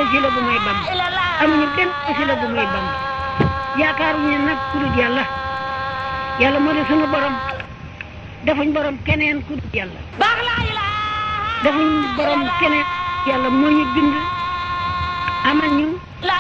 wasila bu may Bamba amuñu benn wasila bu may Bamba yaakaaruñu nag ku dul yàlla yàlla moo di sunu borom defuñ borom keneen ku dul yàlla defuñ borom keneen yàlla moo ñu bind amal ñu la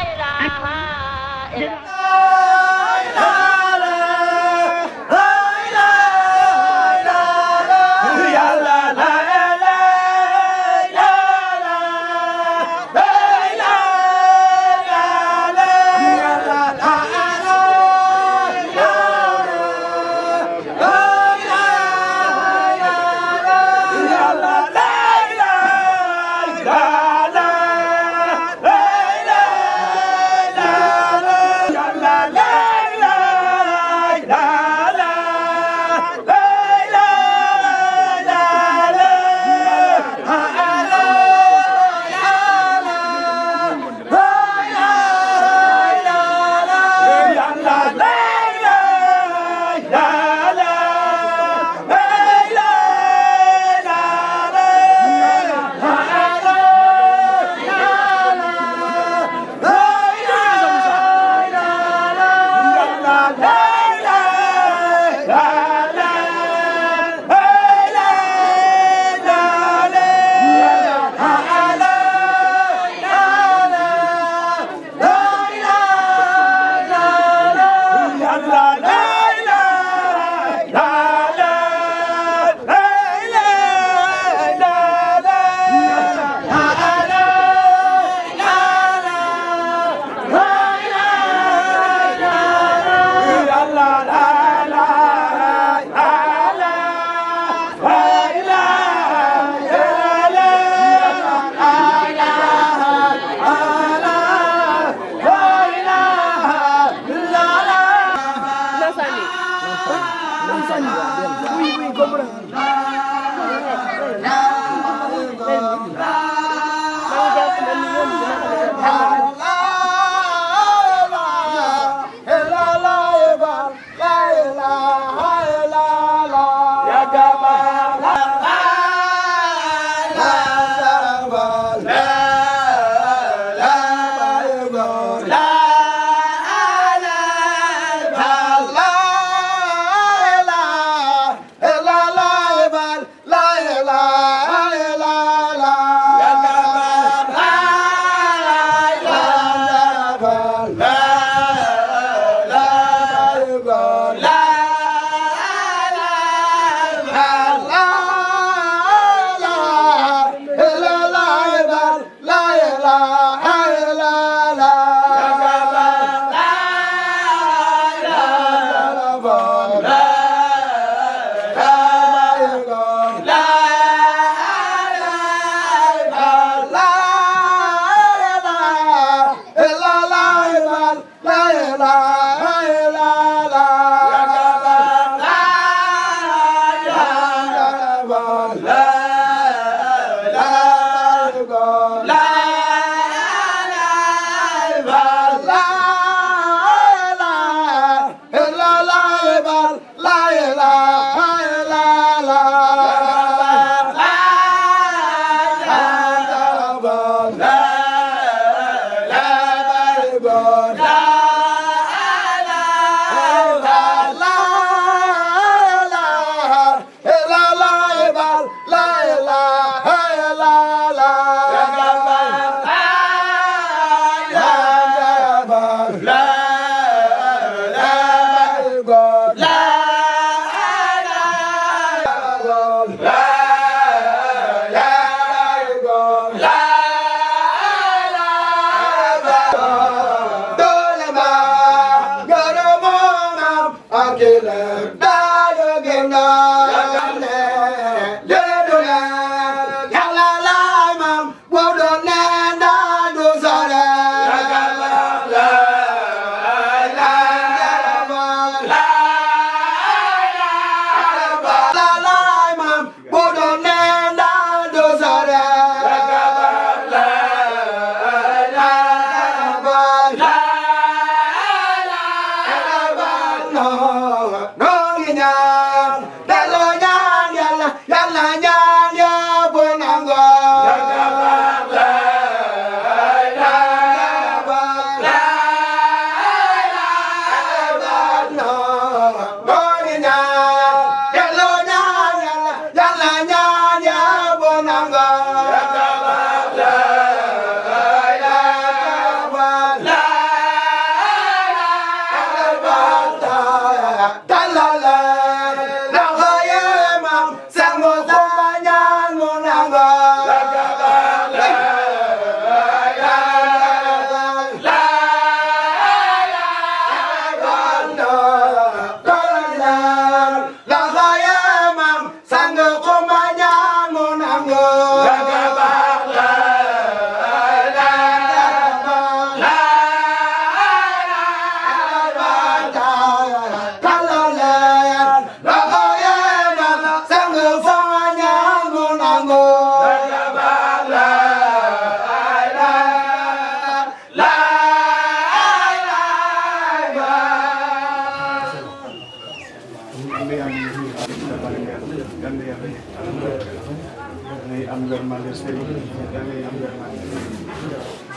yàlla yi am yërmande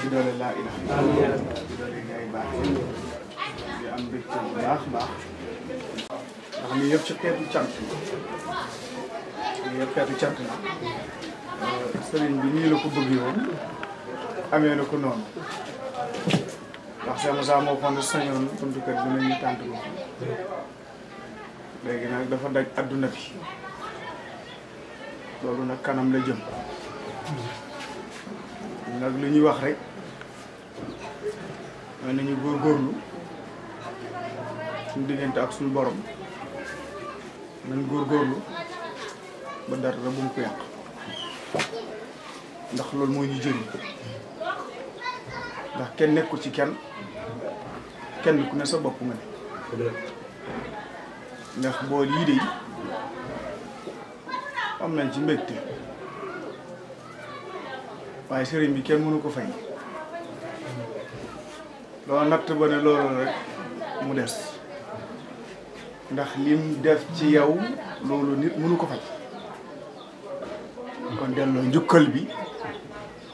ci doole laa ilaha illallah ci doole ngay baax di am mbégte bu baax baax ndax lii yëpp ci xeetu cant lii yëpp xeetu cant la sëriñ bi nii la ko bëggee woon amee na ko noonu ndax Cheikh Moussa moo fond sañoon buntu kër bi nañu tànt ko léegi nag dafa daj adduna bi loolu nag kanam la jëm nag lu ñuy wax rek mooy nañu góorgóorlu suñu diggante ak suñu borom nañ góorgóorlu ba dara bu mu ko yàq ndax loolu moo ñu jëriñ ndax kenn nekkul ci kenn ku ne sa bopp nga ne ndax bool yii de am nañ ci mbégte waaye sëriñ bi kenn mënu ko fay loolu natt ba ne loolu rek mu des ndax lim def ci yow loolu nit mënu ko fay kon delloo njukkal bi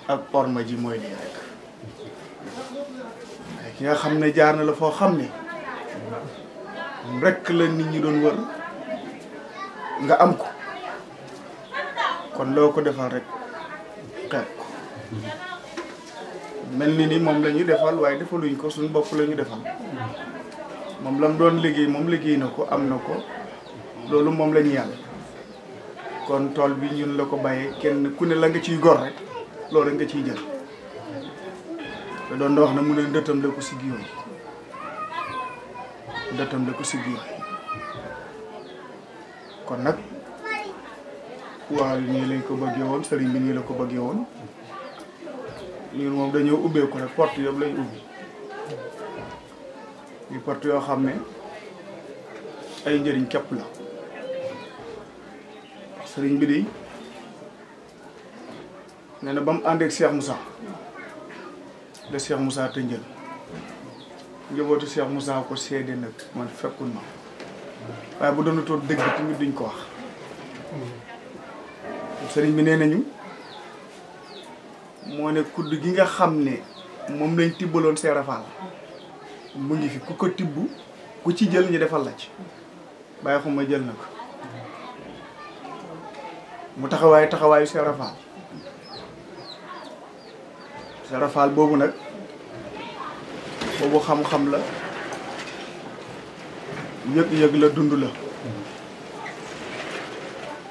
ak orma ji mooy lii rek waaye ki nga xam ne jaar na la foo xam ne rek la nit ñi doon wër nga am ko kon loo ko defal rek xeeb ko mel ni moom la ñu defal waaye defaluñ ko suñu bopp la ñu defal moom lam doon liggéey moom liggéey na ko am na ko loolu moom la ñu yàlla kon tool bi ñun la ko bàyyee kenn ku ne la nga ciy gor rek loolu rek nga ciy jël te doon wax na mu ne ndëtam la ko siggi yooyu ndëtam la ko siggi yooyu kon nag waaw nii lañ ko bëggee woon sëriñ bi nii la ko bëggee woon ñun moom dañoo ubbeeku rek porte yëpp lañ ubbi di porte yoo xam ne ay njëriñ képp la sëriñ bi di nee na ba mu ànd ak Cheikh Moussa de Cheikh Moussa te njël njabootu Cheikh Moussa ko seede nag man fekkul ma waaye bu doon toog dëgg tamit duñ ko wax sëriñ bi nee nañu moo ne kudd gi nga xam ne moom lañ tibbaloon Seera Faal mu ngi fi ku ko tibb ku ci jël ñu defal la ci bàyyi xuma jël na ko mu taxawaayu Seera Faal Seera Faal boobu nag boobu xam-xam la yëg-yëg la dund la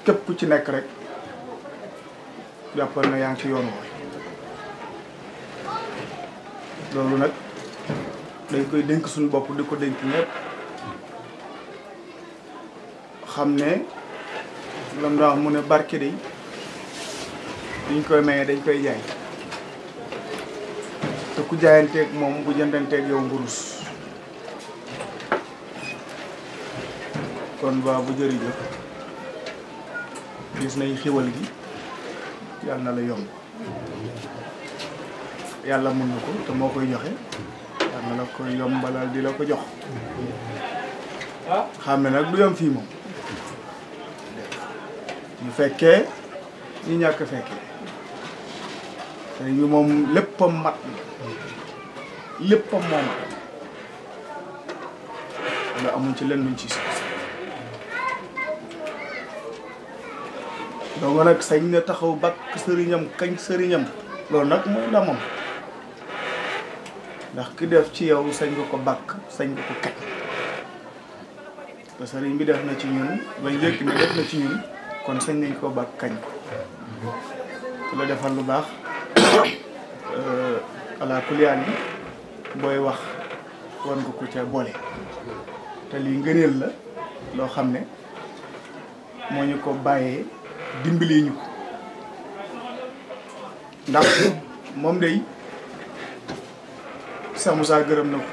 képp ku ci nekk rek jàppal na yaa ngi ci yoon woowu loolu nag dañ koy dénk suñu bopp di ko dénk ñëpp xam ne lam daa wax mu ne barke day duñ koy maye dañ koy jaay te ku jaayanteeg moom bu jëndanteeg yow mburus kon ba bu jërëjëf gis nañ xiwal gi yàlla na la yomb yàlla mën na ko te moo koy joxe yàlla na la koy yombalal di la ko jox xam ne nag du yom fii moom ñu fekkee ñu ñàkk fekkee sëriñ bi moom léppam mat na léppam moo mat wala amuñ ci lenn luñ ci si donc nag sañ na taxaw bakk sëriñam kañ sëriñam loolu nag mooy ndamam ndax ki def ci yow sañ nga ko bakk sañ nga ko kañ te sëriñ bi def na ci ñun bañ yëg ne def na ci ñun kon sañ nañ ko bakk kañ ko ku la defal lu baax ala kuliyaan yi booy wax war nga ko ca boole te lii ngëneel la loo xam ne moo ñu ko bàyyee dimbali ñu ko ndax moom day Cheikh Moussa gërëm na ko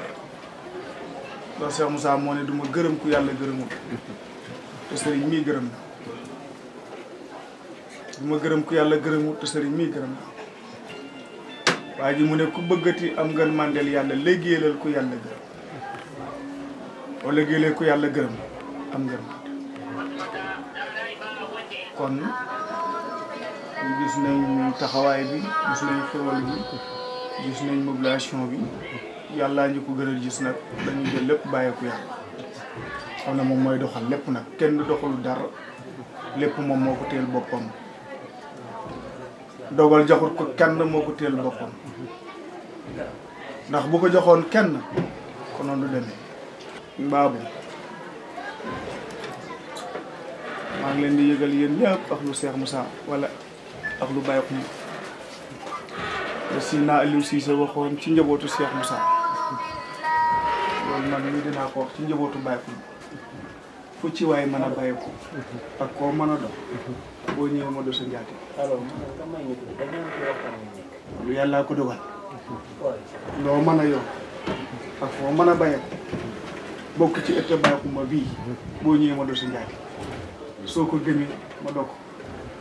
ndax Cheikh Moussa moo ne duma gërëm ku yàlla gërëmul te sëriñ mii gërëm na duma gërëm ku yàlla gërëmul te sëriñ mii gërëm na waa ji mu ne ku bëggati am ngeen màndeel yàlla liggéeyalal ku yàlla gërëm wala liggéeyalal ku yàlla gërëm am ngeen kon gis nañ taxawaay bi gis nañ xewal bi gis nañ mobilisation bi yàllaa ñu ko gënal gis nag dañu jël lépp bàyyeeku yàlla xam ne moom mooy doxal lépp nag kenn doxalu dara lépp moom moo ko téel boppam dogal joxut ko kenn moo ko téel boppam ndax bu ko joxoon kenn konoon du demee mbaabu maa ngi leen di yëgal yéen ñëpp ak lu Cheikh Moussa wala ak lu Baye Khouma le Sina Aliou Cissé waxoon ci njabootu Cheikh Moussa loolu man mii dinaa ko wax ci njabootu Baye Khouma fu ci waay mën a bàyyi ko ak koo mën a dox boo ñëwee ma do sa njaati lu yàllaa ko dogal loo mën a yow ak foo mën a bàyyi ko bokk ci ëtt Baye Khouma bii boo ñëwee ma do sa njaati soo ko gëmee ma dog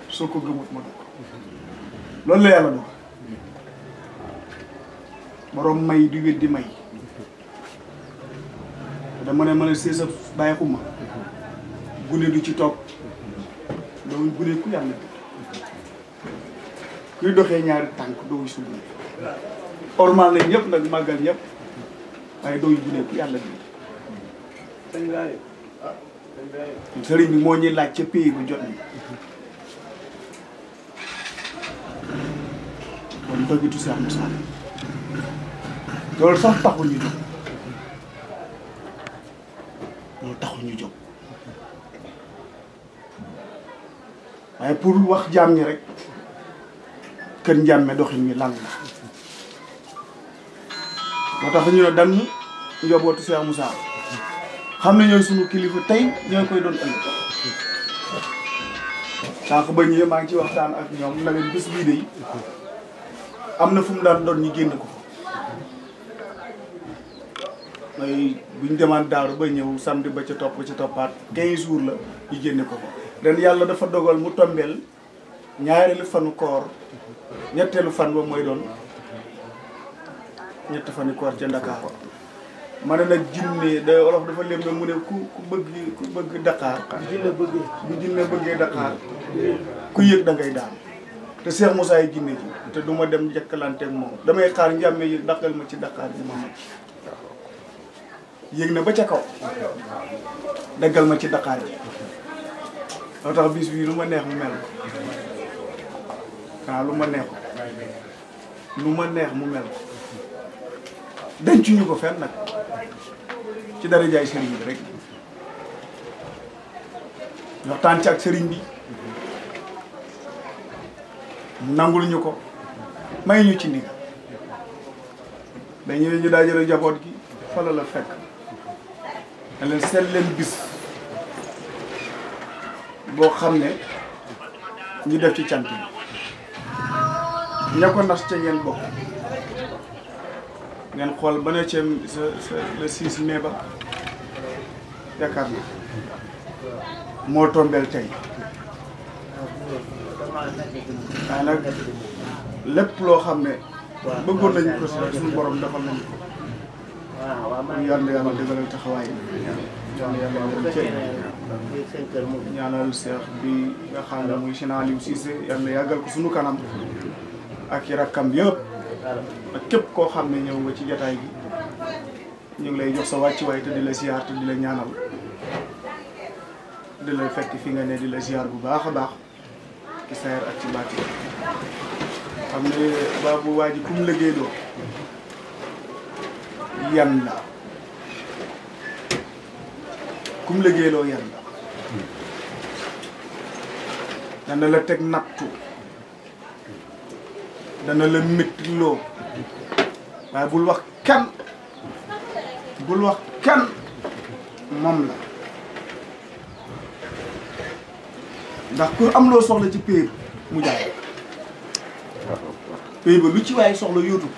soo ko gëmut ma dog loolu la yàlla dogal borom may di wéddi may dama ne mën a seesa Baye Khouma gune du ci toog doo gune ku yàlla bi kuy doxee ñaari tànk doo su gune ormal nañ ñëpp nag màggal ñëpp waaye doo gune ku yàlla bi sëriñ bi moo ñuy laaj ca pays bu jot ni kon dogitu Cheikh Moussa loolu sax taxul ñu jóg loolu taxul ñu jóg waaye pour wax jaam ñi rek kër njàmme doxin mi lan la moo tax ñu ne dann njabootu Cheikh Moussa xam ne ñooy sunu kilifa tey ñooy koy doon ëllëg sànq ba ñëwee maa ngi ci waxtaan ak ñoom na leen bis bii de am na fu mu daan doon ñu génn ko mooy buñ demaan daaru ba ñëw samedi ba ca topp ca toppaat 15 jours la ñu génne ko fa ren yàlla dafa dogal mu tombeel ñaareelu fanu koor ñetteelu fan ba mooy doon ñetti fani koor ca Ndakaaru ma ne nag jinne da wolof dafa lém na mu ne ku bëgg Dakar bu jinne bëggee Dakar ku yëg da ngay daan te Cheikh Moussa yi jinne ji te du ma dem njëkkalanteeg moom damay xaar njàmme yëg daqal ma ci Dakar bi ma mag yéeg na ba ca kaw daggal ma ci Dakar ji loo tax bis bii lu ma neex mu mel waaw lu ma neex mu mel dencuñu ko fenn nag ci dara jaay sëriñ bi rek waxtaan ci ak sëriñ bi mu nangul ñu ko may ñu ci ndigal dañu ñu daajale njaboot gi fa la fekk ne leen seet leen bis boo xam ne ñu def ci cant yi ña ko nas ca ngeen bokk ngeen xool ba ne ca le 6 mai ba yaakaar na moo tombeel tey waaye nag lépp loo xam ne bëggoon nañu ko si suñu borom defal nañu ko yàlla yàlla dëggalal taxawaay yàlla yàlla cey ñaanal seex bi nga xam ne muy Sina Aliou Cissé yàlla yàggal ko suñu kanam ak i rakkam yëpp ak képp koo xam ne ñëw nga ci jataay bi ñu ngi lay jox sa wàccuwaay te di la ziar te di la ñaanal di la fekk fi nga ne di la ziar bu baax a baax ci sayer ak ci baati xam ne baabu waa ji ku mu liggéey doo yan la ku mu liggéey loo yan la dana la teg nattu dana la métti loo waaye bul wax kenn moom la ndax ku am loo soxla ci pays mu jaay pays ba lu ci waaye soxla yóotu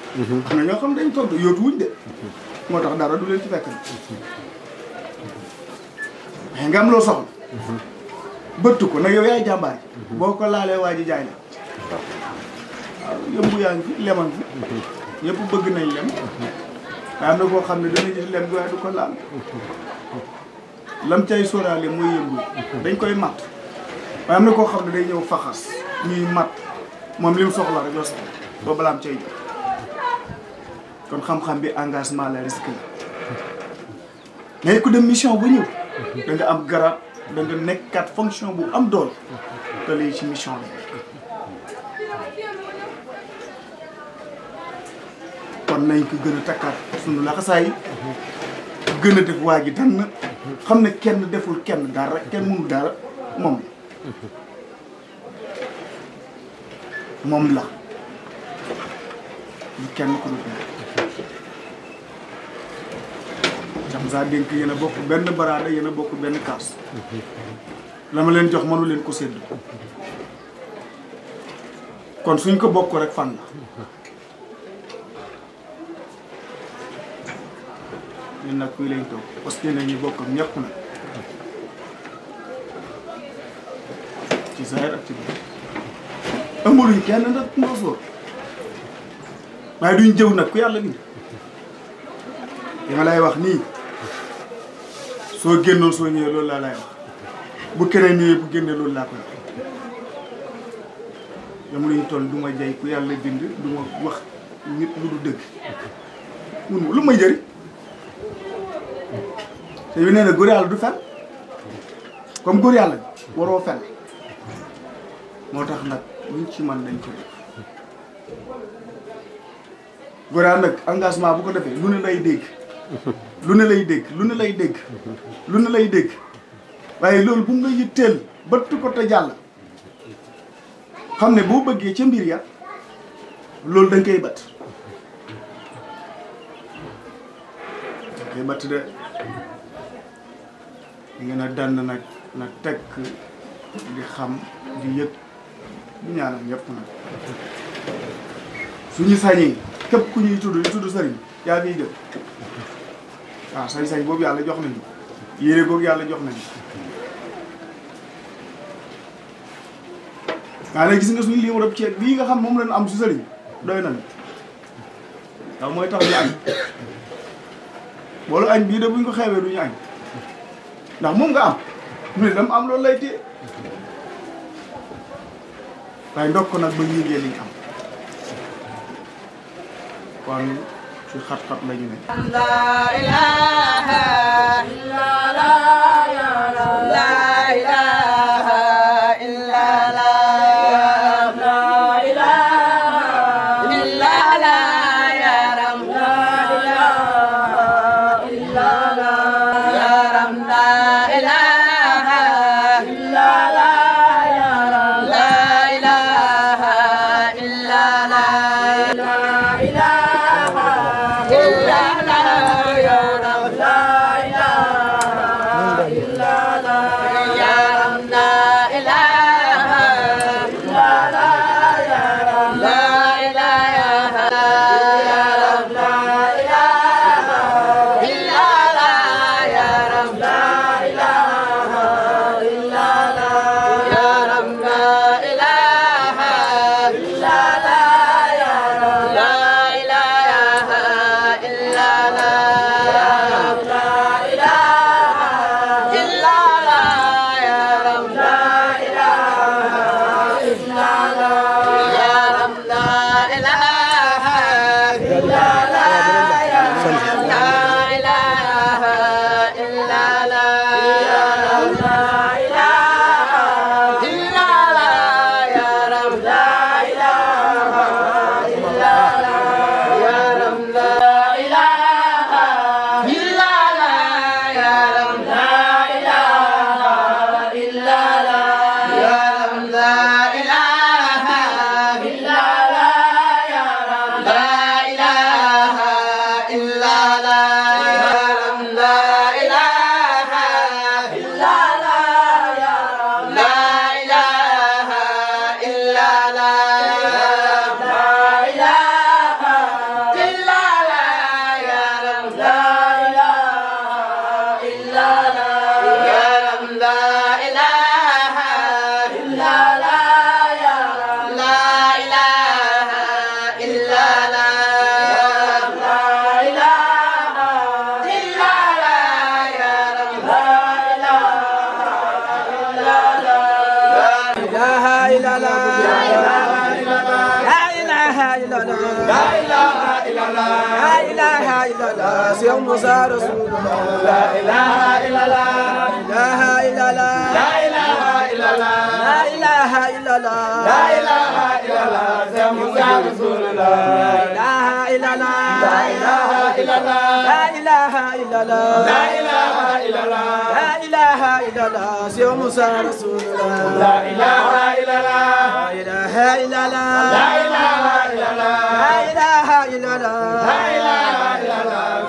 am na ñoo xam dañ toog yóotu wuñ de moo tax dara du leen ci fekk na mais nga am loo soxla bëtt ko nag yow yaay jàmbaar boo ko laalee waa ji jaay la waaw yëmbu yaa ngi fi leman fi ñëpp bëgg nañ lem waaye am na koo xam ne dana gis lem bi waaye du ko laal lam cay sóoraale mooy yëmbu dañ koy matt waaye am na koo xam ne day ñëw faxas ñuy matt moom li mu soxla rek la soxla ba balaam cay jox kon xam-xam bi engagement la risque la mais ku dem mission bu ñëw da nga am garab da nga nekkaat fonction bu am doole te lii ci mission la kon nañ ko gën a takkaat sunu laxasaay gën a def waa ji dann xam ne kenn deful kenn dara kenn mënul dara moom la ñu kenn ko dul jam saa dénk yéen a bokk benn baraada yéen a bokk benn kaas la ma leen jox mënu leen ko sédd kon suñ ko bokk rek fan la ñun nag kuy lañ toog parce que ñu bokk ak ñëpp nag ci saayir ak ci biir amuluñ kenn nag mbosóor waaye duñ jëw nag ku yàlla bind li ma lay wax nii soo génnoon soo ñëwee loolu laa lay wax bu keneen ñëwee bu génnee loolu laa koy wax dama luñ toll du ma jay ku yàlla bind du ma wax nit lu du dëgg mun lu may jëriñ te yu nee na góor yàlla du fen comme góor yàlla waroo fen moo tax nag luñ ci man dañ ko def góor yàlla nag engagement bu ko defee lu ne lay dégg lu ne lay dégg lu ne lay dégg lu ne lay dégg waaye loolu bu mu la yitteel bëtt ko te jàll xam ne boo bëggee ca mbir ya loolu da nga koy bëtt da nga koy bëtt de ngeen a dand nag na tekk di xam di yëg di ñaanal ñëpp nag suñu sañee képp ku ñuy tudd sëriñ yaa ngiy jël waaw sañ-sañ boobu yàlla jox nañu yére boobu yàlla jox nañu waaye nag gis nga suñu lii rëbb ceeb bii nga xam moom lañu am si sëriñ doy nañu waaw mooy tax ñu añ boolu añ bii de buñ ko xeewee du ñu añ ndax moom nga am mu ne dama am loolu lay téye waaye ndokk nag ba yéegee liñ am kon ci xat-xat la ñu ne la ilaha illa la la ilaha illa la la ilaha illa la ya ram la ilaha illa la ya ram la ilaha illa la ya ram la ilaha illa la la ilaha illa la ya ram la ilaha illa la ya ram la ilaha illa la ya ram la ilaha ya ram la ilaha illa la ya ram la ilaha illa la ya ram la ilaha illa la ya ram la لا إله إلا الله لا إله إلا الله سيد موسى رسول الله لا إله إلا الله لا إله إلا الله لا إله إلا الله لا إله إلا الله لا إله إلا الله سيد موسى رسول الله لا إله إلا الله لا إله إلا الله لا إله إلا الله لا إله إلا الله لا إله إلا الله سيد موسى رسول الله لا إله إلا الله لا إله إلا الله لا إله إلا الله لا إله إلا الله لا إله إلا الله سيد موسى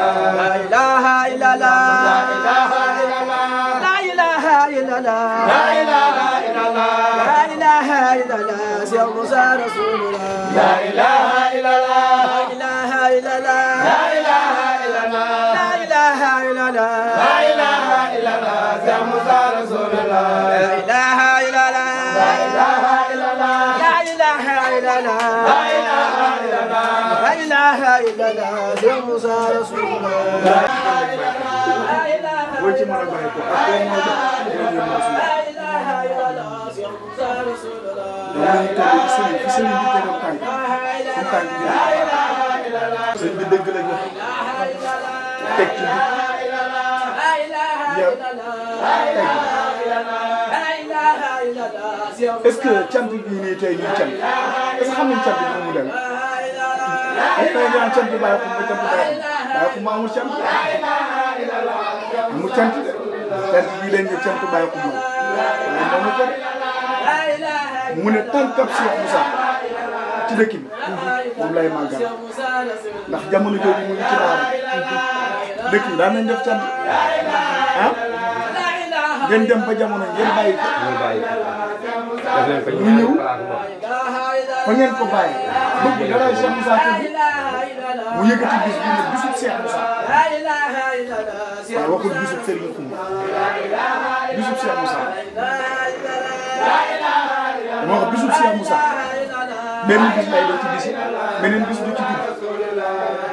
رسول الله لا إله إلا الله لا إله إلا الله لا إله إلا الله لا إله إلا الله لا إله إلا الله سيد موسى رسول الله لا إله إلا الله لا إله إلا الله لا إله إلا الله لا إله إلا الله لا إله إلا الله سيد موسى رسول الله لا إله إلا الله لا إله إلا الله لا إله إلا الله لا إله إلا الله لا إله إلا الله سيد موسى رسول الله لا boo ci mën a bàyyi ko ak boo moo jox لا إله إلا الله سيد موسى رسول الله dañuy toog sëriñ fi sëriñ bi tegal tànk suñu tànk bi sëriñ bi dëgg la jox teg ci bi yow est-ce que cant bi nii tey ñuy cant est-ce que xam nañ cant bi mu dem ay tey ñaan cant bi bàyyi ko ba cant bàyyi ko ma amul cant mu cant de cant bii lañ ne cant bàyyi ko moom waaye moomu ko mu ne tànkab Cheikh Moussa ci dëkk bi moom lay màggal ndax jamono jooju mu ngi ci daara dëkk bi daan nañ def cant ah ngeen dem ba jamono ngeen bàyyi ko mu ñëw fa ngeen ko bàyyi bëgg dara Cheikh Moussa bi mu yëkkati bis bi ne bisub Cheikh Moussa waaye waxul bisub Serigne Koumba bisub Cheikh Moussa moo wax bisub Cheikh Moussa benn bis lay doon ci bis yi beneen bis du ci guddi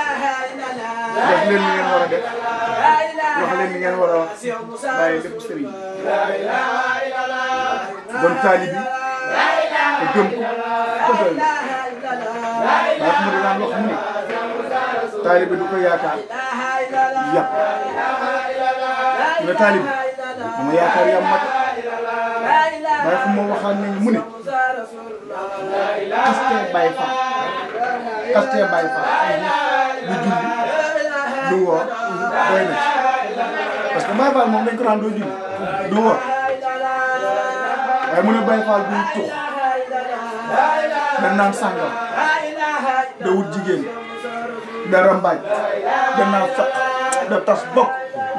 def leen li ngeen war a def wax leen li ngeen war a wax bàyyi lépp sëriñ doon taalibi te gëm ko doy ndax mu di daan wax mu ne taalibi du ko yaakaar yàpp mu ne taalibi dama yaakaar yam mat waaye fu ma waxaan nañu mu ne kastee bàyyi fa kastee bàyyi fa du julli du woor doy na ci parce que Baye Fall moom dañ ko daan doo julli du woor waaye mu ne Baye Fall duñ tux da naan sàngam da wut jigéen da rambaaj da naan faq da tas bokk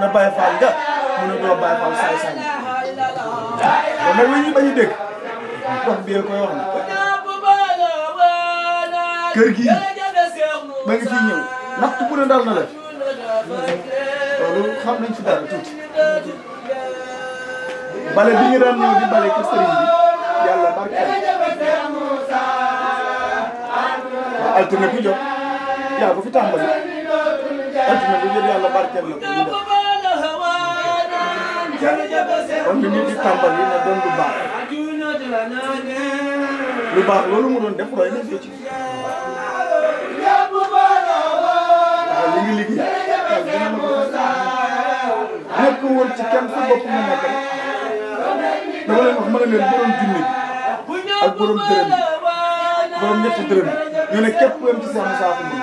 na Baye Fall nga mu ne doo Baye Fall saay saay kon nag la ñuy bañ a dégg wax bee koy wax na kër gii ba nga fii ñëw naxtu bu ne dal na la loolu xam nañ ci dara tuuti bale bi ñu daan ñëw di bale kër sëriñ bi yàlla barkeel waaw altine bu jot yaa ko fi tàmbali altine bu jot yàlla barkeel na ko ñu def kon li nit di tàmbali na doon lu baax loolu mu doon def roy nañ ko ci waaw li ngi liggéey waaw dina la ko nekk woon ci kenn fu bopp mu nekk dama leen wax ma ne leen borom junni bi ak borom dërëm bi borom ñetti dërëm bi ñu ne képp ku yem ci Cheikh Moussa ko mën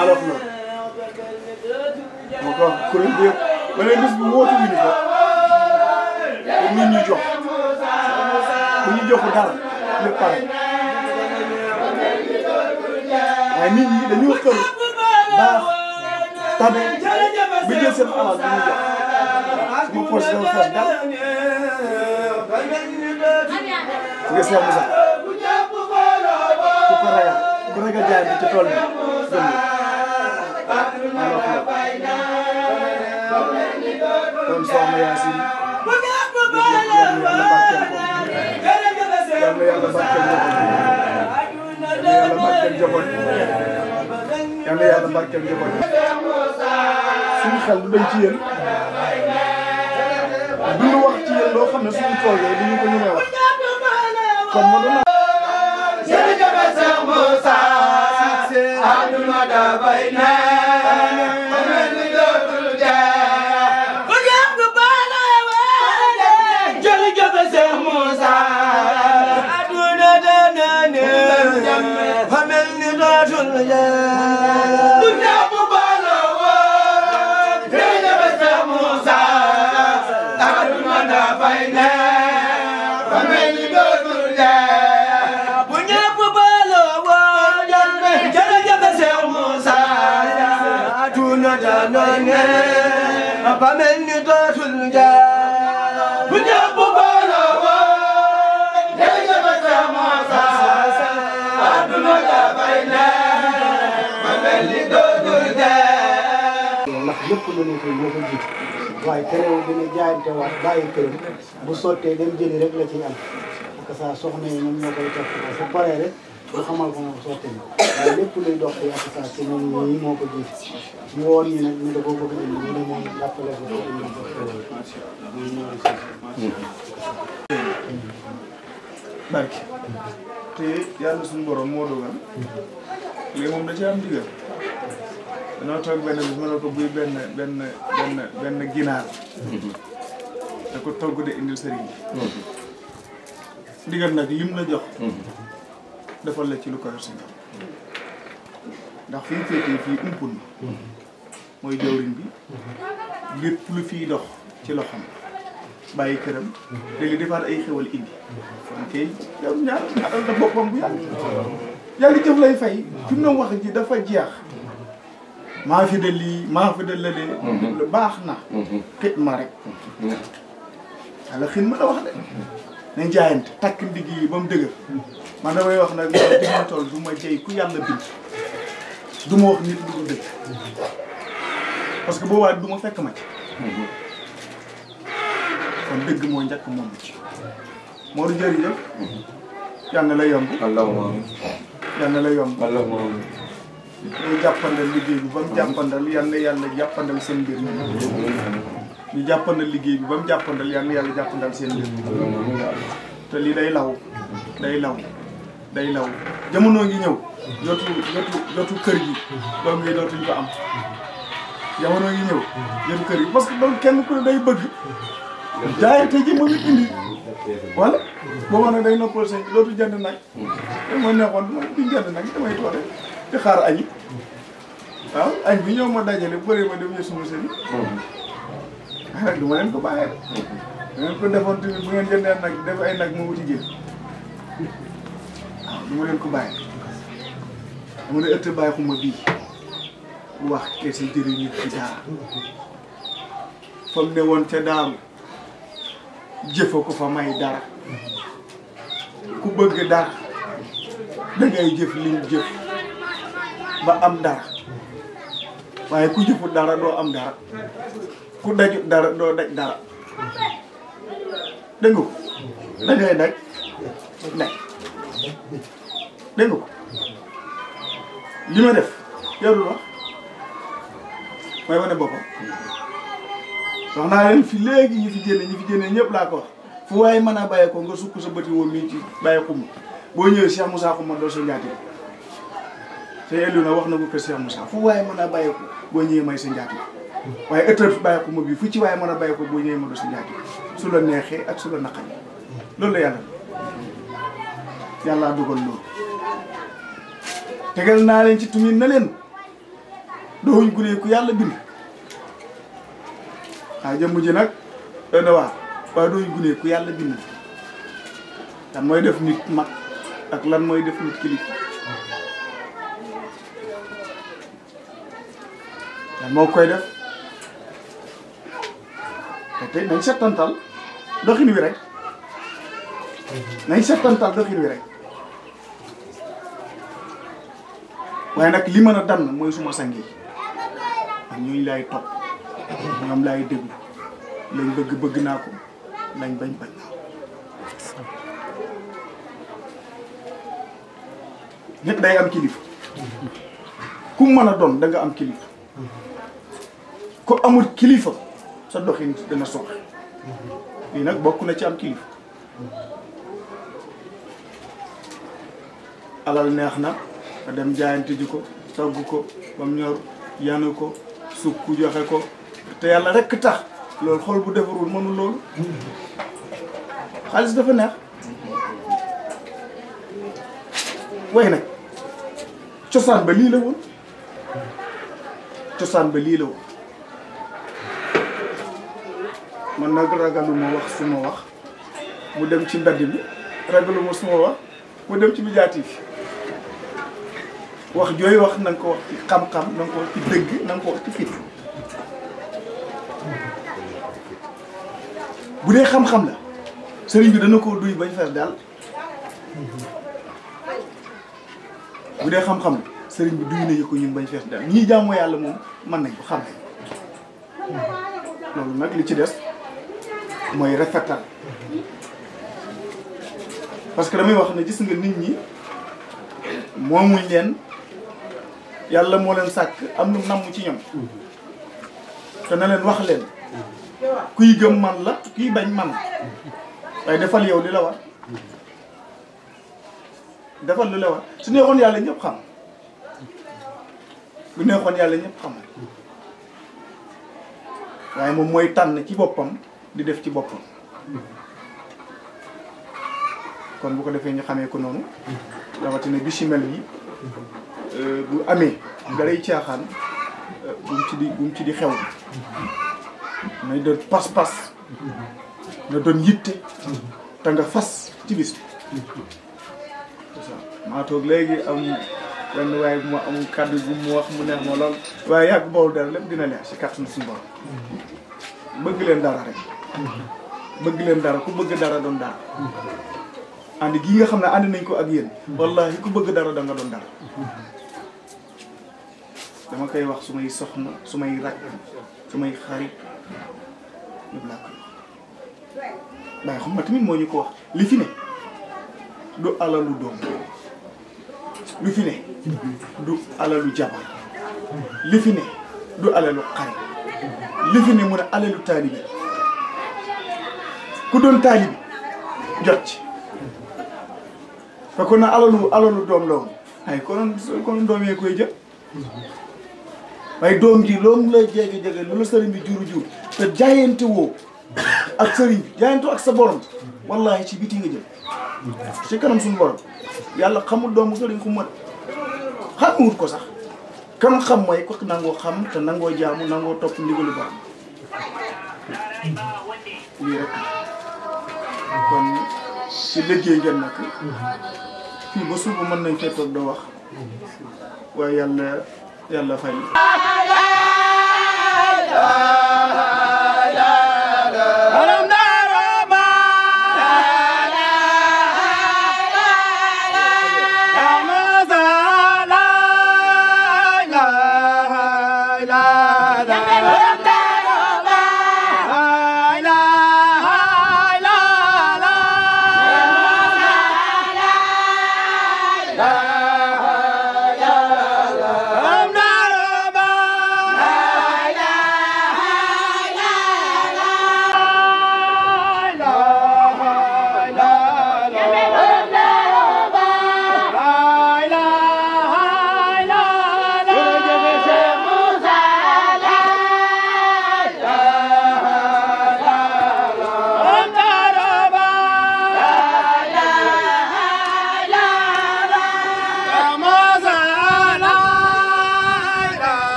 alors loolu moo ko wax kuréel bi yëpp ba leen bis bi wootu wi ni ko pour nit ñuy jox bu ñu joxu dara lépp pare waaye nit ñi dañoo xër baax tabe bi jël seen alal bi ñu jox sama poche dafa fees dal nga Cheikh Moussa ku ragal jaay bi ci tool bi gëm kon soxna Yacine yàlla barkeel njaboot yàlla barkeel njaboot suñu xel du dañ ci yéen duñu wax ci yéen loo xam ne suñu tool yooyu dañu ko ñu may wax kon ma doon jërëjëf Cheikh Moussa aduna dafay neex ba mel ni dootul jeex bu ñëpp baale waale jërëjëf Cheikh Moussa aduna dana neex ba mel ni dootul jeex bu ñëpp baale waale jërëjëf Cheikh Moussa aduna dafay neex ba mel ni dootul jeex ba mel ni dootul jaar bu ñëpp booloo woon jërëjëf Cheikh Moussa aduna dafay neex ba mel ni dootul jaar ndax lépp lu ñu koy moo ko ji waaye terewul dina jaayante waat bàyyi këram bu sottee dem jëli rek la ciy am parce que saa soxna yi ñoom ñoo koy topp su paree rek ñu xamal ko moom sotti na waaye lépp luy dox ci ak saa ci ñoom ñii moo ko ji ñu woon ñu nag ñu da koo bëgg a indi ñu ne moom jàppale ko ko indi ko muy ñëw si barke te yàlla suñu borom moo dogal léegi moom da ci am digal dañoo toog benn bis ma ne ko buy benn ginaar da ko togg de indil sëriñ bi digal nag lim la jox defal la ci lu ko yor si ndax fii féetee fii umpul na mooy jawriñ bi lépp lu fiy dox ci loxoom bàyyi këram da li defaat ay xewal indi kon kay yow ñaaral na boppam bu yàlla jëf lay fay fi mu ne wax ji dafa jeex maa fi de lii maa fi de lële lu baax na xit ma rek yàlla xin ma la wax de nañ jaayante takk ndigg yi ba mu dëgër man damay wax nag loolu di ma toll du ma jëy ku yàlla bind du ma wax nit lu dul dëgg parce que boobaa du ma fekk ma ci kon dëgg moo njëkk moom ci moo du jërëjëf yal na la yomb yal na la yomb ñu jàppandal liggéey bi ba mu jàppandal yal na yàlla jàppandal seen mbir ñu jàppandal liggéey bi ba mu jàppandal yal na yàlla jàppandal seen mbir te lii day law day law day law jamono ngi ñëw jotu kër gi doom yi dootuñ ko am jamono ngi ñëw jotu kër gi parce que donc kenn ku ne day bëgg jaayante ji moom it indi wala booba nag day noppal sëñ dootu jënd nag te moo neexoon duñ jënd nag damay toole di xaar añi waaw añ bi ñëw ma dajale bëree ma dem yë suma sëñ nag du ma leen ko bàyyee de ngeen ko defoon tamit bu ngeen jëndee nag def ay nag moo wuti génn waaw du ma leen ko bàyyee dama ne ëtt bàyyi xuma bii bu wax ke si jëriñ nit ci daara fam ne woon ca daaru jëfa ko fa may dara ku bëgg dara dangay jëf liñ jëf ba am dara waaye ku jëfut dara doo am dara ku dajut dara doo daj dara dégg nga ko dangay daj dégg nga ko li ma def yarul wax mooy wane boppam wax naa leen fi léegi ñi fi génne ñëpp laa ko wax fu waaye mën a bàyyi ko nga sukk sa bëti woon mii ci bàyyi xuma boo ñëwee Cheikh Moussa xuma doo sa njaati te ellu na wax na ko kër Cheikh Moussa fu waaye mën a bàyyi ko boo ñëwee may sa njaati waaye ëttal fi bàyyi xuma bi fu ci waaye mën a bàyyi ko boo ñëwee ma doo sa njaati su la neexee ak su la naqari loolu la yàlla dugal loolu tegal naa leen ci tumin na leen dooñ gune ku yàlla bind waaw jëmm ji nag dana waar waaye dooñ gune ku yàlla bind lan mooy def nit mag ak lan mooy def nit kilifa lan moo koy def te tey nañ settantal doxin wi rek nañ settantal doxin wi rek waaye nag li mën a dann mooy suma sang yi ak ñooñu laay topp ñoom laay déglu lañ bëgg naa ko lañ bañ naa ko nit day am kilifa ku mën a doon da nga am kilifa ko amul kilifa sa doxin dana sox lii nag bokk na ci am kilifa alal neex na nga dem jaayante ji ko togg ko ba mu ñor yanu ko sukk joxe ko te yàlla rekk tax loolu xol bu defarul mënul loolu xaalis dafa neex way nag cosaan ba lii la woon cosaan ba lii la woon man nag ragaluma wax suma wax mu dem ci mbedd bi ragaluma suma wax mu dem ci médiatique wax jooy wax na nga ko wax ci xam-xam na nga ko wax ci dëgg na nga ko wax ci fit bu dee xam-xam la sëriñ bi dana ko duy bañ fees daal bu dee xam-xam la sëriñ bi duy na ko ñun bañ fees daal ñii jaamoo yàlla moom mën nañ ko xam nañ loolu nag li ci des mooy rafetal parce que damay wax ne gis nga nit ñi moomuñ leen yàlla moo leen sàkk am lu namm ci ñoom te na leen wax leen kuy gëm man la kuy bañ man waaye defal yow li la war defal li la war su neexoon yàlla ñëpp xam bu neexoon yàlla ñëpp xam waaye moom mooy tànn ci boppam di def ci boppam kon bu ko defee ñu xamee ko noonu rawatina bi si mel yi bu amee daray caaxaan bu mu ci di xew nay doon pas-pas na doon yitte te nga fas ci bis bi maa toog léegi am benn waaye bu ma amul kàddu bu mu wax mu neex ma lool waaye yàgg bawul dara lépp dina leer si kàttanu suñu borom bëgg leen dara rek bëgg leen dara ku bëgg dara doon dara ànd gii nga xam ne ànd nañ ko ak yéen wallahi ku bëgg dara da nga doon dara dama koy wax su may soxna su may rakk su may xarit ñëpp laa koy wax waaye xam nga tamit moo ñu ko wax li fi ne du alalu doom li fi ne du alalu jabar li fi ne du alalu xarit li fi ne mu ne alalu taalibe ku doon taalibe jot ci fekkoon na alalu doom la woon ay kon doom yee koy jël waaye doom ji loolu la jege lu la sëriñ bi jur te jaayante woo ak sëriñ bi jaayante woo ak sa borom wallahi ci biti nga jël ci kanam suñu borom yàlla xamul doomu sëriñ ku mat xamuwut ko sax kam xam mooy ko nangoo xam te nangoo jaamu nangoo topp ndigalu borom lii rek kon ci liggéey ngeen nag fii ba suba mën nañ fee toog doo wax waaye yàlla fay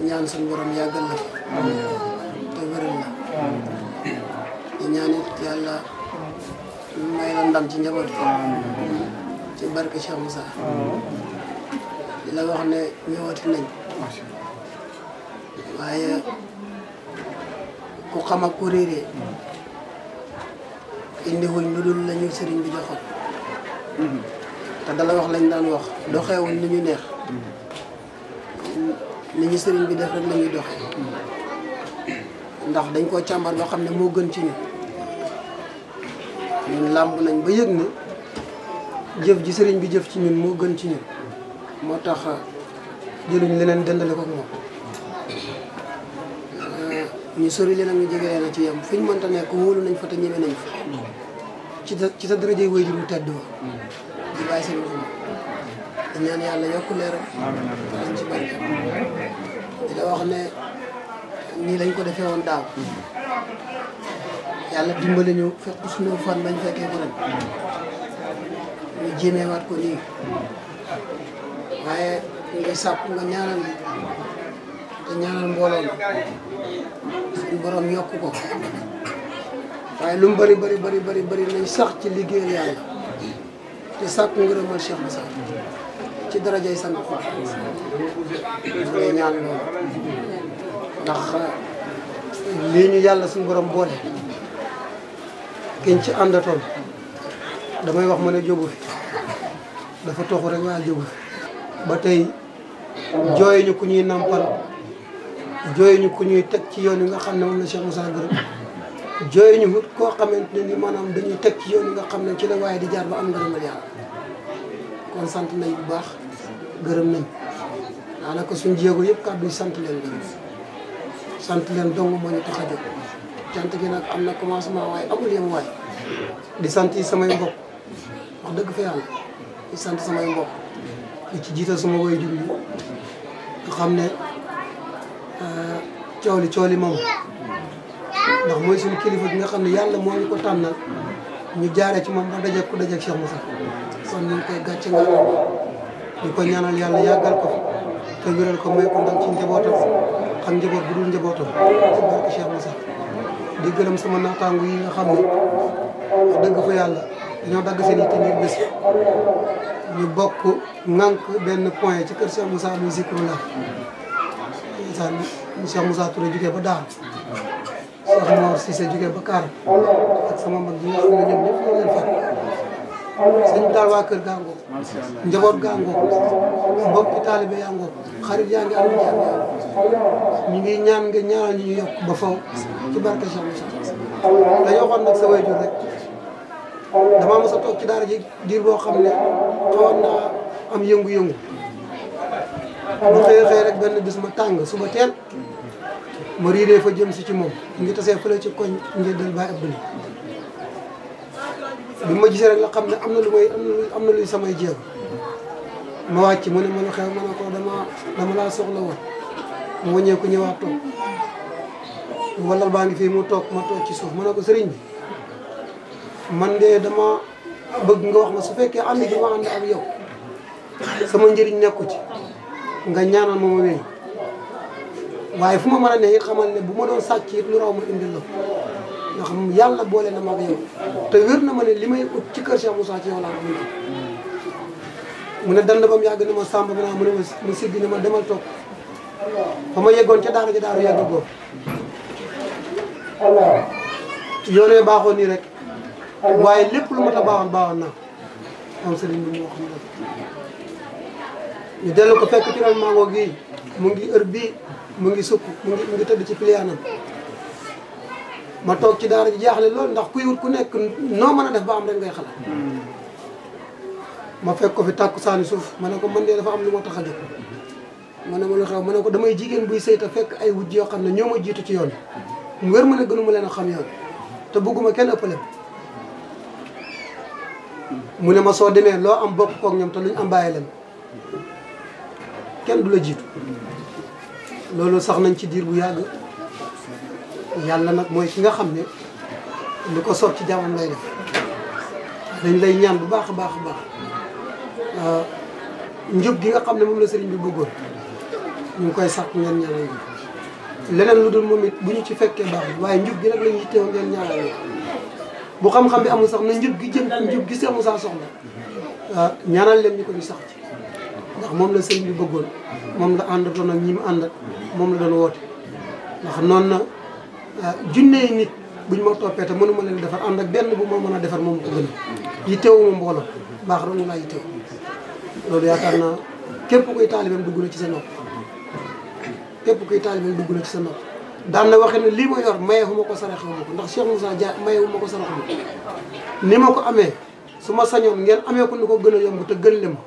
ñaan suñu borom yàggal la te wéral la di ñaan it yàlla may la ndam ci njaboot ci barke Cheikh Moussa di la wax ne ñëwati nañ waaye ku xam ak ku réeree indi wuñ lu dul la ñu sëriñ bi joxoon te dala wax lañ daan wax doxeewuñ li ñu neex li ñu sëriñ bi def rek la ñuy doxe ndax dañ koo càmbar ba xam ne moo gën ci ñun làmb nañ ba yëg ne jëf ji sëriñ bi jëf ci ñun moo gën ci ñun moo tax jëluñ leneen dendale ko moom ñu sori leen ak ñu jege leen a ci yem fu ñu mënta nekk wóolu nañ fa te ñeme nañ fa ci sa dërëjëy wéy jur mu tedd wa di bàyyi seen loxo di ñaan yàlla yokk leeram lañ ci barke di la wax ne nii lañ ko defee woon daaw yàlla dimbali ñu fekk suñu fan bañ fekkee ko ren ñu jéemeewaat ko nii waaye ñu ngi sàpp nga ñaanal te ñaanal mbooloo mi suñu borom yokk ko waaye lu mu bëri nañ sax ci liggéeyal yàlla te sàkku ngërëmal Cheikh Moussa ci darajay sang xol ngay ñaan loolu ndax lii ñu yàlla suñu borom boole kiñ ci àndatoon damay wax ma ne jógu fi dafa toxu rek waaye jógu fi ba tey jooy ñu ku ñuy nampal jooy ñu ku ñuy teg ci yoon yi nga xam ne moom la Cheikh Moussa gërëm jooy ñu wut koo xamante ne ni maanaam dañuy teg ci yoon yi nga xam ne ci la waaye di jaar ba am ngërëmal yàlla kon sant nañ bu baax gërëm nañ daanaka suñ jéego yëpp kàddu yi sant leen gërëm sant leen dong moo ñu tax a jóg cant gi nag am na commencement waaye amul yem waay di sant yi samay mbokk wax dëgg fa yàlla di sant samay mbokk di ci jiital sama woy jur yi nga xam ne cooli moom ndax mooy suñu kilifa gi nga xam ne yàlla moo ñu ko tànnal ñu jaaree ci moom ba dajeeg ku dajeeg Cheikh Moussa kon ñu ngi koy gàcce nga di ko ñaanal yàlla yàggal ko te wéral ko may ko ndam ci njabootam xam njaboot bu dul njabootam ci barke Cheikh Moussa di gërëm sama naataango yi nga xam ne wax dëgg fa yàlla dañoo dagg seen yitte ngir bés ñu bokk ŋànk benn point ci kër Cheikh Moussa muy Zikrullah Cheikh Moussa Touré jógee ba Daar Cheikh Mor Cissé jógee ba Kaar ak sama mag yi nga xam ne ñoom ñëpp ñoo leen fekk sëñ daal waa kër gaa ngoog njaboot gaa ngoog mbokki taalibe yaa ngoog xarit yaa ngi am ñu ngi ñaan nga ñaanal ñu yokk ba faw ci barke Cheikh Moussa dañoo waxoon nag sa waajur rek damaa mos a toog ci daara ji diir boo xam ne xawoon naa am yëngu-yëngu bu xëy rek benn bis ma tàng suba teel ma riiree fa jëm si ci moom ngi tasee fële ci koñ njëddal Baye Abdoulaye bi ma gisee rek la xam ne am na luy samay jéego ma wàcc mu ne ma lu xew ma ne ko dama laa soxla woon mu wàññeeku ñëwaat toog walal baa ngi fii mu toog ma toog ci suuf ma ne ko sëriñ bi man de dama bëgg nga wax ma su fekkee ànd gi ma ànd ak yow sama njëriñ nekku ci nga ñaanal ma wéy waaye fu ma mën a ne it xamal ne bu ma doon sàcc it lu raw ma indil la ndax yàlla boole na ma ak yow te wér na ma ne li may ut ci kër Cheikh Moussa ci yow laa ko mu ne dand ba mu yàgg ne ma sàmb bi naa mu ne ma siggi ne ma demal toog fa ma yeggoon ca daara ji daaru yàgg góor yoonee baaxoon nii rek waaye lépp lu mat a baaxoon naa am sëriñ bi moo xam ne ñu dellu ko fekk ci ron mango gii mu ngi heure bii mu ngi sukk mu ngi tëdd ci piliyaanam ma toog ci daara ji jaaxle loolu ndax kuy wut ku nekk noo mën a def ba am rek ngay xalaat ma fekk ko fi tàkku saani suuf ma ne ko man de dafa am lu ma tax a jóg ma ne ma lu xew ma ne ko damay jigéen buy sëy te fekk ay wujj yoo xam ne ñoo ma jiitu ci yoon mu wér ma ne gënuma leen a xam yoon te bëgguma kenn ëppale mu ne ma soo demee loo am bokk kook ñoom te luñ am bàyyi leen kenn du la jiitu loolu sax nañ ci diir bu yàgg yàlla nag mooy ki nga xam ne lu ko soob ci jaamam lay def dañ lay ñaan bu baax a baax a baax njub gi nga xam ne moom la sëriñ bi bëggoon ñu ngi koy sàkk ngeen ñaanal ñu leneen lu dul moom it bu ñu ci fekkee baax na waaye njub gi nag la ñu yittewoo ngeen ñaanal ñu bu xam-xam bi amul sax na njub gi jëm njub gi Seex Musaa soxla ñaanal leen ñu ko ñu sax ci ndax moom la sëriñ bi bëggoon moom la àndatoon ak ñi mu àndat moom la doon woote ndax noonu na junnee nit buñ ma toppee te mënuma leen defar ànd ak benn bu ma mën a defar moom ko gën a yittewuma mbooloo baax rek mu laa yittew loolu yaakaar naa képp kuy taalibeem dugg na ci sa nopp képp kuy taalibeem dugg na ci sa nopp daan na waxee ne lii ma yor mayewuma ko saraxewuma ko ndax Cheikh Moussa Dia mayewuma ko saraxuma ko ni ma ko amee su ma sañoon ngeen amee ko ni ko gën a yomb te gën le ma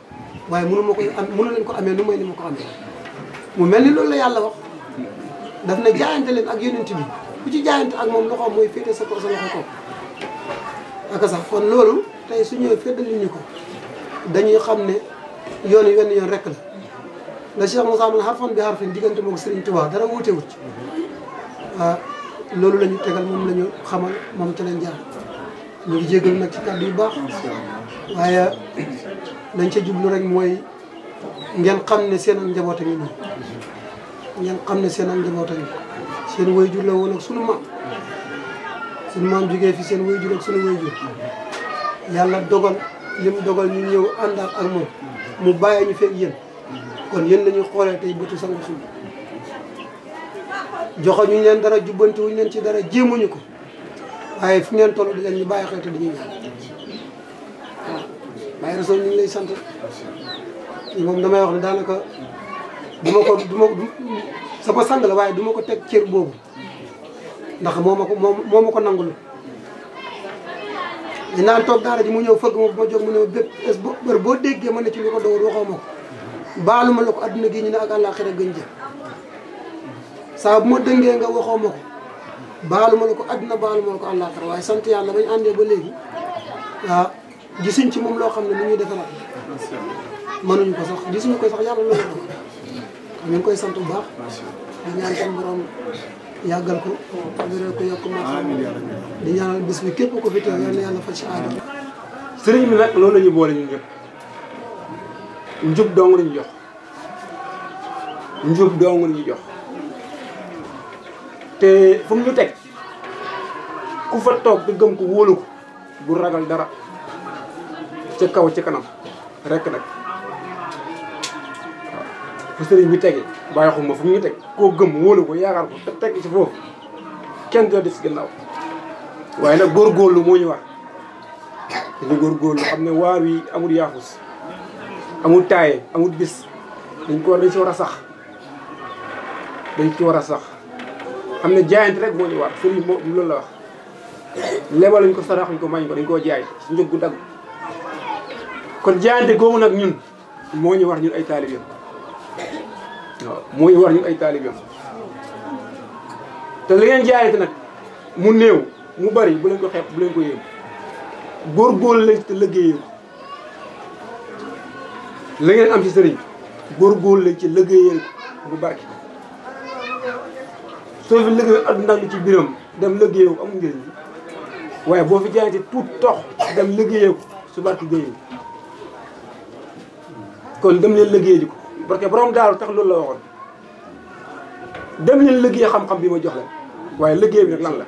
waaye mënu leen ko amee nu may ni ma ko amee mu mel ni loolu la yàlla wax daf ne jaayante leen ak yonent bi ku ci jaayante ak moom loxoom mooy féete sa loxo ko ak sax kon loolu tey su ñëwee féddali ñu ko dañuy xam ne yoon yi wenn yoon rek la Cheikh Moussa man xarfan bi xarfin diggante moom Serigne Touba dara wuute wut loolu la ñu tegal moom la ñu xamal moom ca leen jaar ñu ngi jégalu nag ci kàddu yu baax waaye lañ ca jublu rek mooy ngeen xam ne seen ak njaboot a ngi nii ngeen xam ne seen ak njaboot a ngi seen waajur la woon ak sunu maam jógee fi seen waajur ak sunu waajur yàlla dogal li mu dogal ñu ñëw àndaat ak moom mu bàyyi ñu fekk yéen kon yéen la ñuy xoolee tey bëtu sangu suñu joxoñuñ leen dara jubbanti wuñ leen ci dara jéemuñu ko waaye fi ngeen toll di leen ñu bàyyi xel te dañuy ñaan waaw bàyyi rasul ñu ngi lay sant moom damay wax ne daanaka du ma sama sang la waaye du ma ko teg cër boobu ndax moo ma ko nangul di naan toog daara ji mu ñëw fëgg ma bu ma jóg mu ne ma bépp boo déggee ma ne ci lu ko doon waxoo ma ko baalu ma la ko adduna gi ñu ne ak àllaaxira gën jëm saa bu ma dëngee nga waxoo ma ko baalu ma la ko adduna baalu ma la ko àllaaxira waaye sant yàlla bañ àndee ba léegi waaw gisuñ ci moom loo xam ne lu ñuy defaraat mënuñu ko sax gisuñu ko sax yàlla loolu ko ñu ngi koy sant bu baax di ñaan tam borom yàggal ko wéral ko yokk ma xam di ñaanal bis bi képp ko fi teew yal na yàlla faj ci aajo sëriñ bi nag loolu la ñu boole ñun ñëpp njub dong la ñu jox njub dong la ñu jox te fu mu ñu teg ku fa toog di gëm ko wóolu ko bu ragal dara ca kaw ci kanam rek nag waaw fu sëriñ bi tege bàyyi xuma fu mu ñu teg koo gëm wóolu ko yaakaar ko te teg ci foofu kenn doo des gannaaw waaye nag góorgóorlu moo ñu war dañu góorgóorlu xam ne waar wi amul yaafus amul taaye amul bis dañ ci war a sax dañ ci war a sax xam ne jaayante rek moo ñu war sëriñ moo loolu la wax lebal lañ ko saraxuñ ko mañ ko dañ koo jaay si njëg gu dagg kon jaayante googu nag ñun moo ñu war ñun ay taalibeem waaw moo ñu war ñun ay taalibeem te li ngeen jaayante nag mu néew mu bari bu leen ko xeeb bu leen ko yéem góorgóorlu leen te liggéeyee ko la ngeen am ci sëriñ góorgóorlu leen ci liggéeyee bu barke soo fi liggéey adduna lu ci biram dem liggéeyee ko amul njëriñ waaye boo fi jaayante tuut tox dem liggéeyee ko su barke géeyee kon dem leen liggéey ji ko parce que borom daaru tax loolu la waxoon dem leen liggéey xam-xam bi ma jox leen waaye liggéey bi nag lan la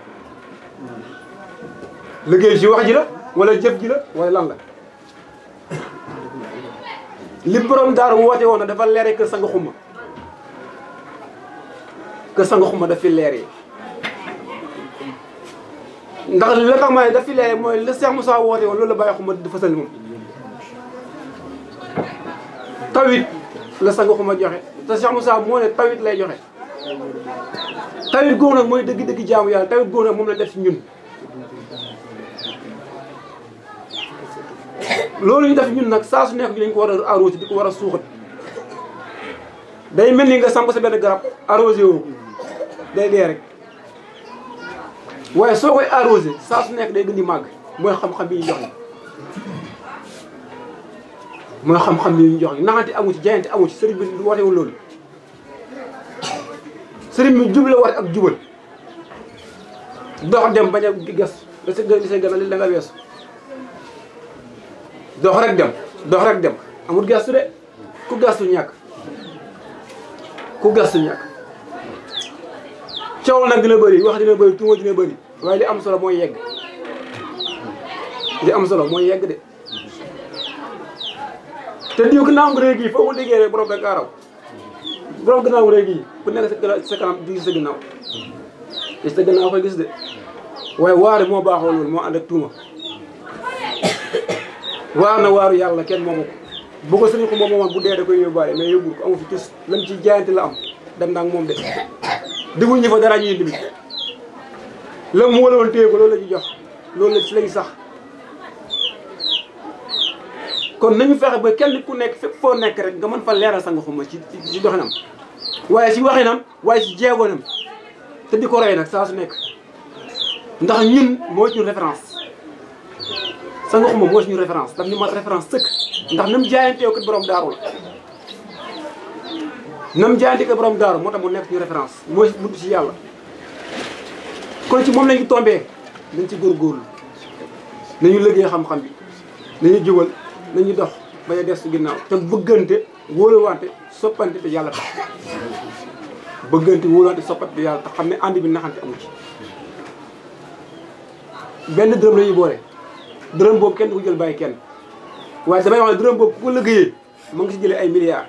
liggéey ci wax ji la wala jëf ji la wala lan la li borom daaru woote woon na dafa leere kër sanga xuma kër sanga xuma daf fi leeree ndax li la tax ma ne daf fi lee mooy la Cheikh Moussa woote woon loolu la bàyyi xuma di fasal moom tawit la sang xuma joxe te Cheikh Moussa moo ne tawit lay joxe tawit góor nag mooy dëgg-dëgg jaamu yàlla tawit góor nag moom la def ci ñun loolu ñu def ñun nag saa su nekk ñu dañ ko war a arrosé di ko war a suuxat day mel ni nga samp sa benn garab arrosé woo day dee rek waaye soo koy arrosé saa su nekk day gën di màgg mooy xam-xam bi ñu jox mooy xam-xam bi ñu jox naxante amu ci jaayante amu ci sëriñ bi du wootewul loolu sëriñ bi jub la woote ak jubal dox dem bañ a gas da sa li say gën a li da nga weesu dox rek dem amul gastu de ku gastu ñàkk coow nag dina bëri wax dina bëri tuuma dina bëri waaye li am solo mooy yegg de te diw ginnaaw réeg yi foo ko liggéey rek borom rek araw borom ginnaaw réeg yi ku nekk sa kanam di gis sa ginnaaw gis sa ginnaaw koy gis de waaye waare moo baaxoo loolu moo ànd ak tuuma waar na waaru yàlla kenn moomu ko bu ko sëriñ ko moom moomoon bu dee da koy yóbbaale mais yóbbul ko amu fi tus lam ci jaayante la am dem ndax moom de digul ñi fa dara ñuy limit la mu wala woon téye ko loolu la ñu jox loolu la ci lañ sax kon nañu fexe ba kenn ku nekk fépp foo nekk rek nga mën fa leeral sang xuma ci doxinam waaye ci waxinam waaye ci jeegoonam te di ko roy nag saa su nekk ndax ñun moo ci référence sang xuma moo suñu référence daf ñu mat référence sëkk ndax nam jaayante yow kat borom daaru la nam jaayante kat borom daaru moo tax mu nekk suñu référence mooy bunt ci yàlla kon ci moom lañu tombee nañ ci góorgóorlu nañu liggéey xam-xam bi nañu jubal nañu dox bañ a des su ginnaaw te bëggante wóoluwante soppante te yàlla tax bëggante wóoluwante soppante te yàlla tax xam ne ànd bi naxante amu ci benn dërëm la ñuy boole dërëm boobu kenn du ko jël bàyyi kenn waaye damay wax ne dërëm boobu ku ko liggéeyee mu ngi si jëlee ay milliards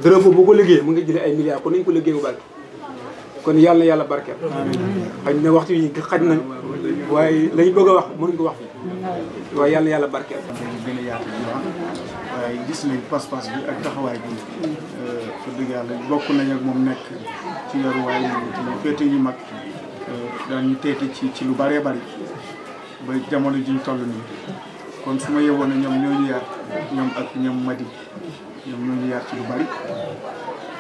dërëm boobu boo ko liggéeyee mu ngi jëlee ay milliards kon nañu ko liggéey bu bari kon yàlla na yàlla barkeel xëy na waxtu yi xaj nañ waaye lañu bëgg a wax mënuñ ko wax fi waaye yàlla na yàlla barkeel gën a yaatu bi waaye gis nañ pas-pas bi ak taxawaay bi fa dëgg yàlla bokk nañ ak moom nekk ci yaruwaay ñu féete ñu mag daañu teete ci lu bëree bëri ba jamono ji ñu toll nii kon su ma yewoon ne ñoom ñoo ñu yar ñoom ak ñoom Madi ñoom ñoo ñu yar ci lu bëri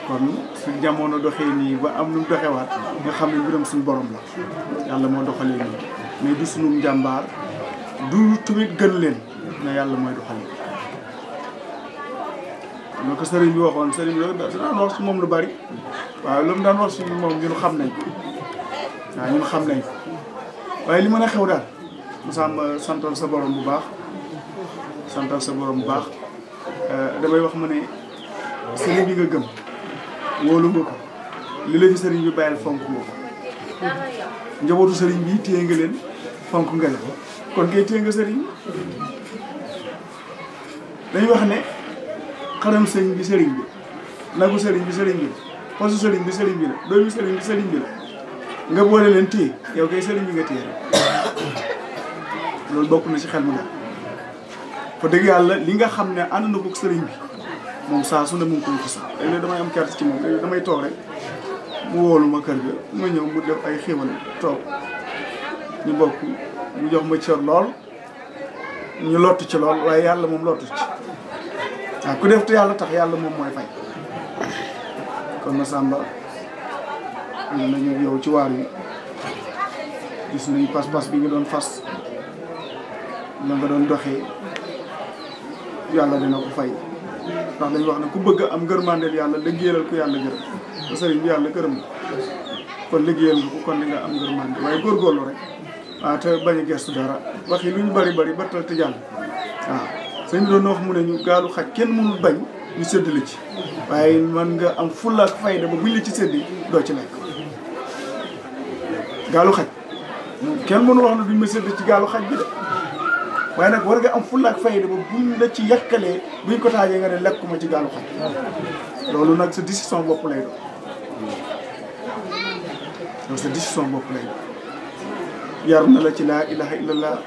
kon su jamono doxee nii ba am nu mu doxewaat nga xam ne mbiram suñu borom la yàlla moo doxalee nii mais du suñu njàmbaar du tamit gën leen ne yàlla mooy doxalee na ko sëriñ bi waxoon sëriñ bi daan wax si moom lu bëri waaw lu mu daan wax si moom ñun xam nañ ko waaw ñun xam nañ ko waaye li mën a xew daal Massamba santal sa borom bu baax santal sa borom bu baax damay wax ma ne sëriñ bi nga gëm wóolu nga ko li la fi sëriñ bi bàyyil fonk nga ko njabootu sëriñ bi téye nga leen fonk nga leen kon kay téye nga sëriñ dañuy wax ne xaram sëriñ bi sëriñ bi nagu sëriñ bi sëriñ bi posu sëriñ bi sëriñ bi la doomi sëriñ bi sëriñ bi la nga boole leen téye yow kay sëriñ bi nga téye rek loolu bokk na ci xel mu daal fa dëgg yàlla li nga xam ne ànd na ko sëriñ bi moom saa su ne mu ngi koy gis léeg-léeg damay am carte ci moom léeg-léeg damay toog rek mu wóolu ma kër ga ma ñëw mu def ay xéwal toog ñu bokk mu jox ma cër lool ñu lottu ci lool waaye yàlla moom lottu ci waaw ku def te yàlla tax yàlla moom mooy fay kon Massamba ñu nañu yow ci waar yi gis nañ pas-pas bi nga doon fas la nga doon doxee yàlla dina ko fay ndax dañu wax ne ku bëgg am ngërmandeel yàlla liggéeyal ko yàlla gërëm te sëriñ bi yàlla gërëm kon liggéeyal nga ko kon di nga am ngërmande waaye góorgóorlu rek waaw te bañ a gestu dara wax yi lu ñu bari bari ba te jàll waaw sëñ bi doon wax mu ne ñu gaalu xaj kenn mënul bañ ñu séddale ci waaye man nga am fulla ak fayda ba buñ la ci séddi doo ci nekk gaalu xaj kenn mënul wax ne duñ ma sédd ci gaalu xaj bi de waaye nag war nga am fulla ak fayda ba buñ la ci yàkkalee buñ ko taajee nga ne lekkuma ci gaalu xaj loolu nag sa décision bopp lay doon donc sa décision bopp lay yar na la ci laa ilaha illallah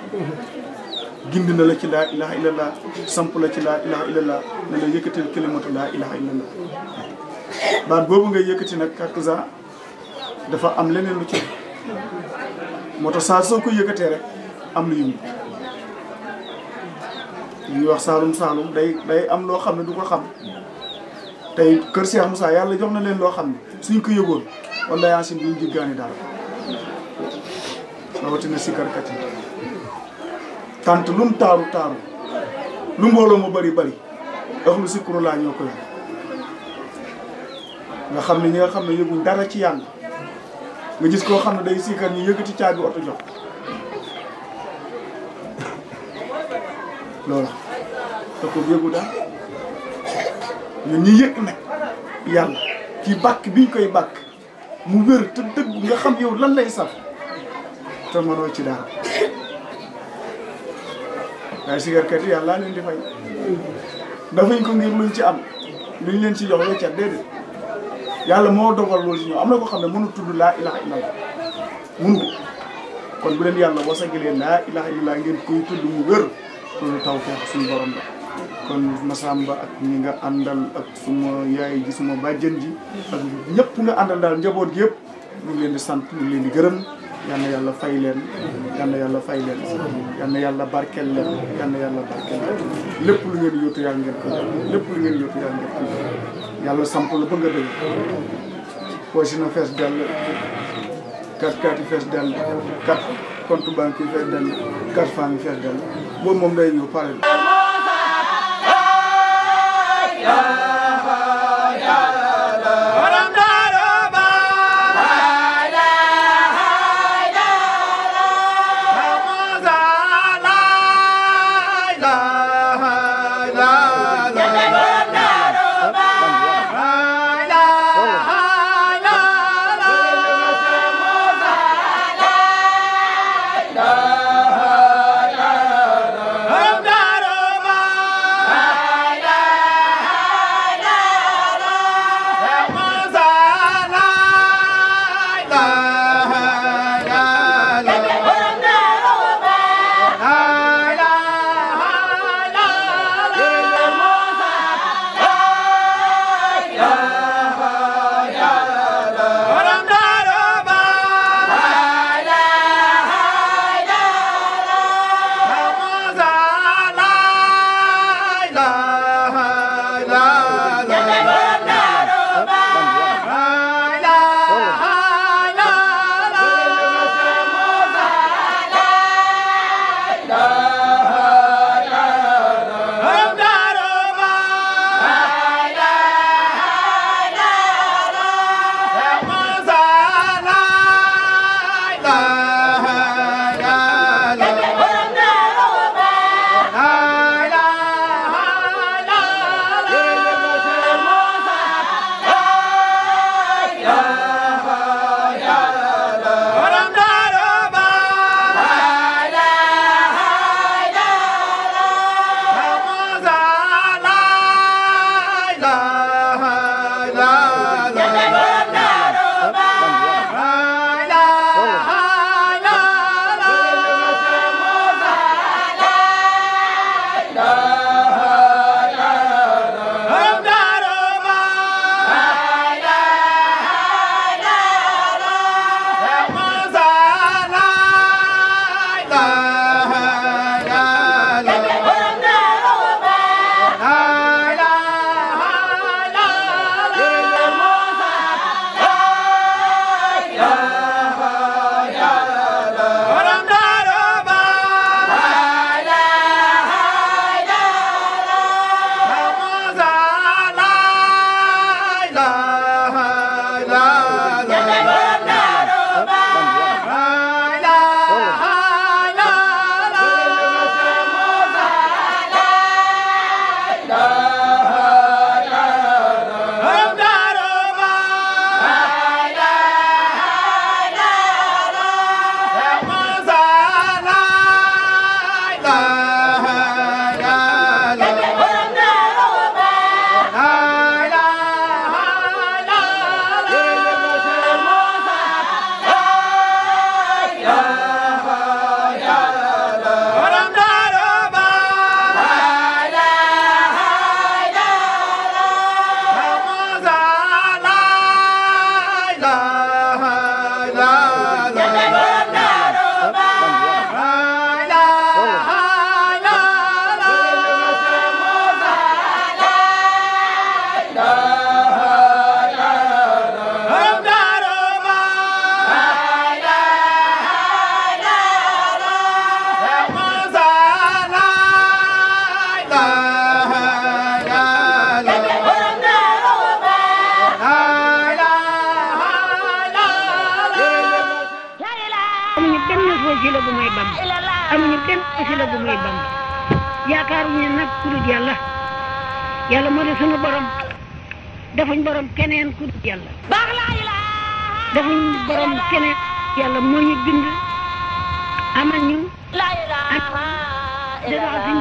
gind na la ci laa ilaha illallah samp la ci laa ilaha illallah ne la yëkkatil kalimatu laa ilaha illallah baat boobu ngay yëkkati nag kàkk dafa am leneen lu ci moo tax saa soo ko yëkkatee rek am lu yëngu li ñuy wax saalum day am loo xam ne du ko xam tey kër Cheikh Moussa yàlla jox na leen loo xam ne suñ ko yëgoon wala yaasin duñ jiggaani daal rawatina si karkat yi tant lu mu taaru lu mbooloo mu bari ak lu sikkuru laa ñoo koy nga xam ne ñi nga xam ne yëguñ dara ci yàlla nga gis koo xam ne day siikar ñu yëkkati caabi oto jox loolu te ko yëgu daal ñun ñi yëg nag yàlla ci bàkk biñ koy bàkk mu wér te dëgg nga xam yow lan lay saf te mënoo ci dara waaye sikarkat yi yàlla leen di fay dafañ ko ngir luñ ci am luñ leen ci jox weccat déedéet yàlla moo dogal loolu ci ñoom am na ko xam ne mënu tudd laa ilaha illallah mënu ko kon bu leen yàlla wasagilee laa ilaha illallah ngeen koy tudd mu wér loolu taw feex suñu borom la kon Massamba ak ñi nga àndal ak suma yaay ji suma bàjjen ji ak ñëpp nga àndal daal njaboot gi yëpp ñu ngi leen di sant ñu ngi leen di gërëm yal na yàlla fay leen yal na yàlla fay leen yal na yàlla barkeel leen yal na yàlla barkeel leen lépp lu ngeen yóotu yàlla ngeen ko lépp lu ngeen yóotu yàlla ngeen ko yàlla samp la ba nga dëgg poche na fees dell 4 yi fees dell 4 compte banque yi fees dell 4 famille fees dell boobu moom day ñëw pare amuñu benn wasila bu muy Bamba yaakaaruñu nag ku dul yàlla yàlla moo di sunu borom defuñ borom keneen ku dul yàlla defuñ borom keneen yàlla moo ñu bind amal ñu